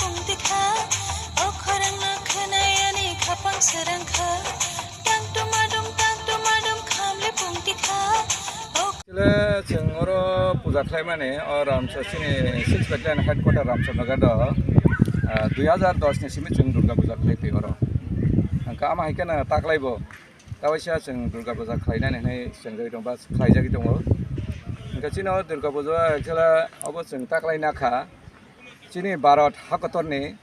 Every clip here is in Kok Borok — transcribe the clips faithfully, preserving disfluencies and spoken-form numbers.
Pungtikha, o khorang no khwnai ani khapang srangkha. Tang tumadum, tang tumadum, khamle pungtikha, o Chwle chwng oro puja khlaimani, o Ramsa chini six Battalion Headquarter Ramchandra Ghat o, ah, dui hazar dos ni simi chwng Durga puja khlai twi oro. Hwnkhe ama hai kheno taklaibo. Kaisa chwng Durga puja khlainani hwnwi chwng jagwi tongo, ba khlaijagwi tongo. Hwnkhe chini o Durga puja actually obo chwng taklai nakha. Chini Bharat hakotorni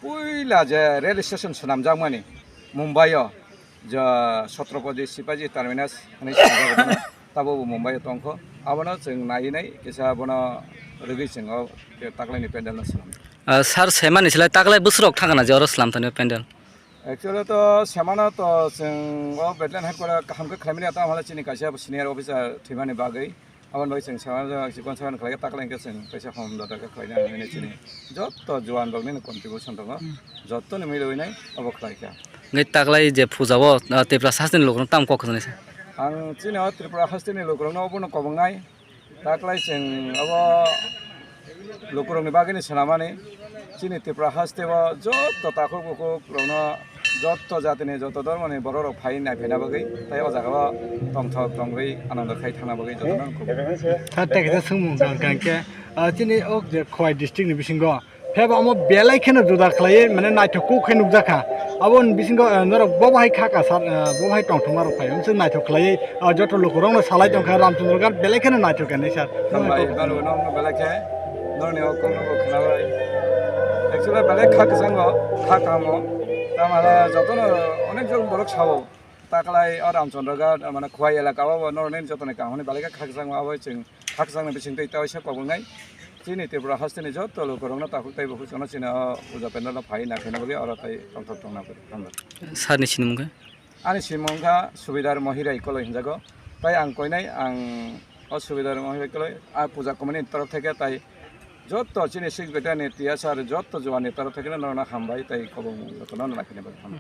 puila je rail station swnamjakmani Mumbai o, je Chhatrapati Shivaji Terminus hwnwi swnamjago, tabo bo Mumbai o tongkho. Abono chwng naiwi nai kisa bono rwgwi chwng o taklaini pandal no swnam. Ah, sir, semani slai taklai bwswk rok thangna je oro slam thani pandal? Actually to semano to chwng o Battalion Headquarter kaham khe khlaimani, tamo hwnle chini kaisa senior officer thwimani bagwi. Aboni bagwi chwng semano chikon sakno khlai khe taklai hwnkhe chwng kaisa hom dada khe khlaina hwnwi chini jotto juan rokni contribution tongo, jottoni milwi nai obo khlai kha. Hwnkhe taklai je puja o, ah, Tripura hasteni lukurok tamo kok kwchangni sa? Ang chini o Tripura hasteni lukurokno obono kobongnai. Taklai chwng abo lukurokni bagwino swnamani, chini Tripura hasteo jotto takhuk bukhuk rokno, jotto jatini, jotto dhormoni borok rok phai naiphaina bagwi, tei o jagao tongthok tongwi anando khai thangna bagwi jotono khulumkha. Sir, tei kaisa swngmung tong kha hwnkhe, ah, chini o je Khowai district ni bisingo Phiyaba omo belai kheno juda khlaiwi, mane naithok kuk khe nukjakha. Aboni bisingo, eh, norok bo bahai kha ka sar, eh, bo bahai tongthokma rok phai. Omo chwng naithok khlaiwi, ah, joto lukurokno salai tongkha, Ramchandra Ghat belai kheno naithok khe nai sir. Hambai, balu no belai khe, norni o kokno bo khnabai. Actually belai kha kwchango, kha kahamo. Tamhala jotono onek jon borok sao. Taklai o Ramchandra Ghat, mane Khowai elaka o bo norni jotoni kaham hwnwi belai khe khakchangma abo chwng khakchangni bisingtwi tei waisa kobongnai. Chini Tripura hasteni jotto lukurokno takhuk tei bukhuk chwngno chini o puja pandal no phai naikhaina bagwi oro tei tongthok tongna bagwi. Hambai. Sir ni sinimung khe? Ani sinimung wngkha Subedar Mohirai Koloi hinjago. Tai ang koinai ang o Subedar Mohirai Koloi a puja committee ni torof theke tai jotto chini six battalion ni T S R jotto juan ni torof theke norokno hambai tei kobong jotono naikhaina bagwi hambai.